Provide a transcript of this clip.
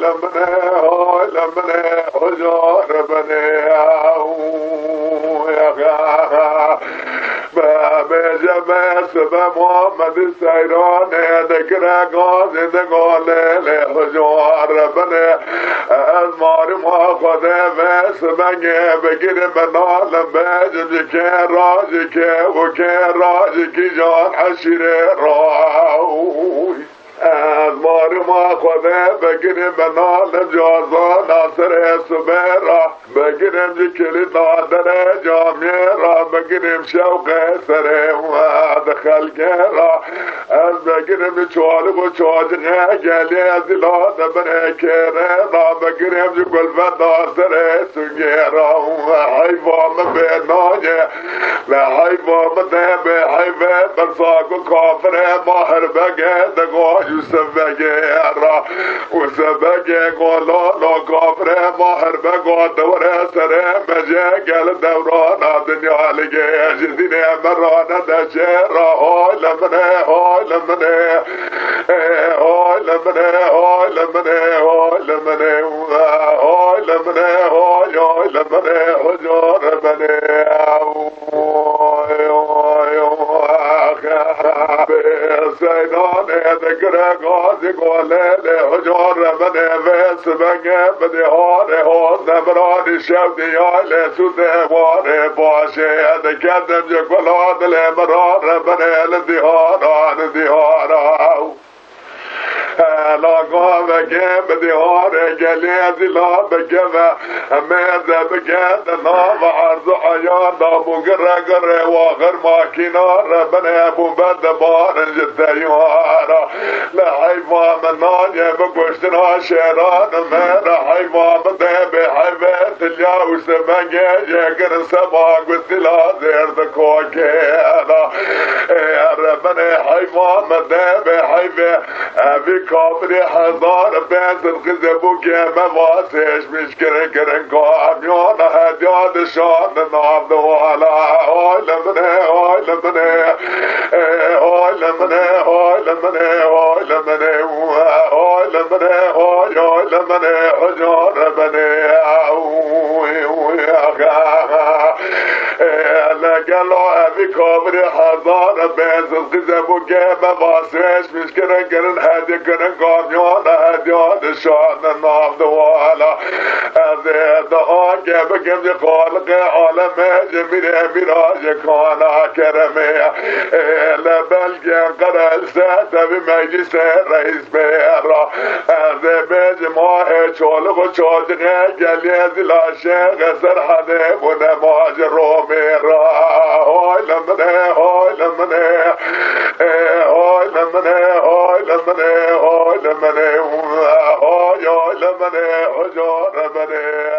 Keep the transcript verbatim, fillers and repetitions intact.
Lemine, hay lemine, hucar bine, ew, ya, ya, ya. Me, me, je, me, sibe, Muhammed Seyranê, dikire gazê, digolê, lê hucar bine. Ez marima Xwedê ve sibengê, bigire me nalim, bêjim ji kê ra, ji kê û kê ra, ji kîjan eşîrê ra. Ez marima Xwedê bigirim, bi nalim cazana serê sibê ra, bigirim ji kilîta derê camiyê ra, bigirim şewqê serê we di xelkê ra. Ez bigirim ji çolîk û çocixê gelê, ez îla di binê kêrê ra, bigirim ji kulfeta serê singê ra. Heyfa min bê nayê. Lê heyfa min tê bê heyvê bersa ku kafirê ma herbegê dego û sebegê ra û sebegê gololo kafirê ma herbego dewre serê me jê gel dewrana dinya ligê ji dînê me ra nedeşê ra. Hay lemine, hay lemine, ê, hay lemine, hay lemine, hay lemine, hay lemine, hay, hay lemine, hucar bine. Seydanê digire gazî golê lê hucar bine ve sibenge bi diharê hoz nemiranî şev diyay lê sûdê warê başê dikedim ji kula dilê miran rebine li dihara li dihara. Hela gavekê bi dîharê gelê zîla bikeve, hemê de bike di nav erd û eyan de bû gire gire waxir makîna re binê bû be dibarin ji teyara. Li heyfa min nayê bi kuştina şêran me re heyfa min tê bê heyvê tilya û sebengê jê kirin seba gustila zêr di kokê de. Ê re binê heyfa min tê bê heyvê Evî kafirê hezar pênc sed qizê bûkê me va seçmiş kirin kirin kamyona hediya dişandin nav diwala. Hay li min ê, hay li min ê. Ê, hay li min ê, hay li min ê, hay li min ê. Hay li min ê, hay, hay li min ê. Hucar min ê. Ê, le gelo evî kafirê hezar pênc sed qizê bûkê me va seçmiş Kirin kirin hediye kirin kamyona hediya dişan nav diwala. Ez ê dua ke bikim ji Xaliqê alemê ji mîrê mîra ji kana keremê. Ê le belkê qere li ser tevî meclîsê reîs bê ra. Ez ê bêjim ahê çolix û çocixê geliyê zîla şêxê Serhedê bûne ma ji Romê ra. Hay li min ê, hay li min ê. Ê, hay li min ê, hay li min ê, hay li min ê, hay, hay li min ê, hucar min ê.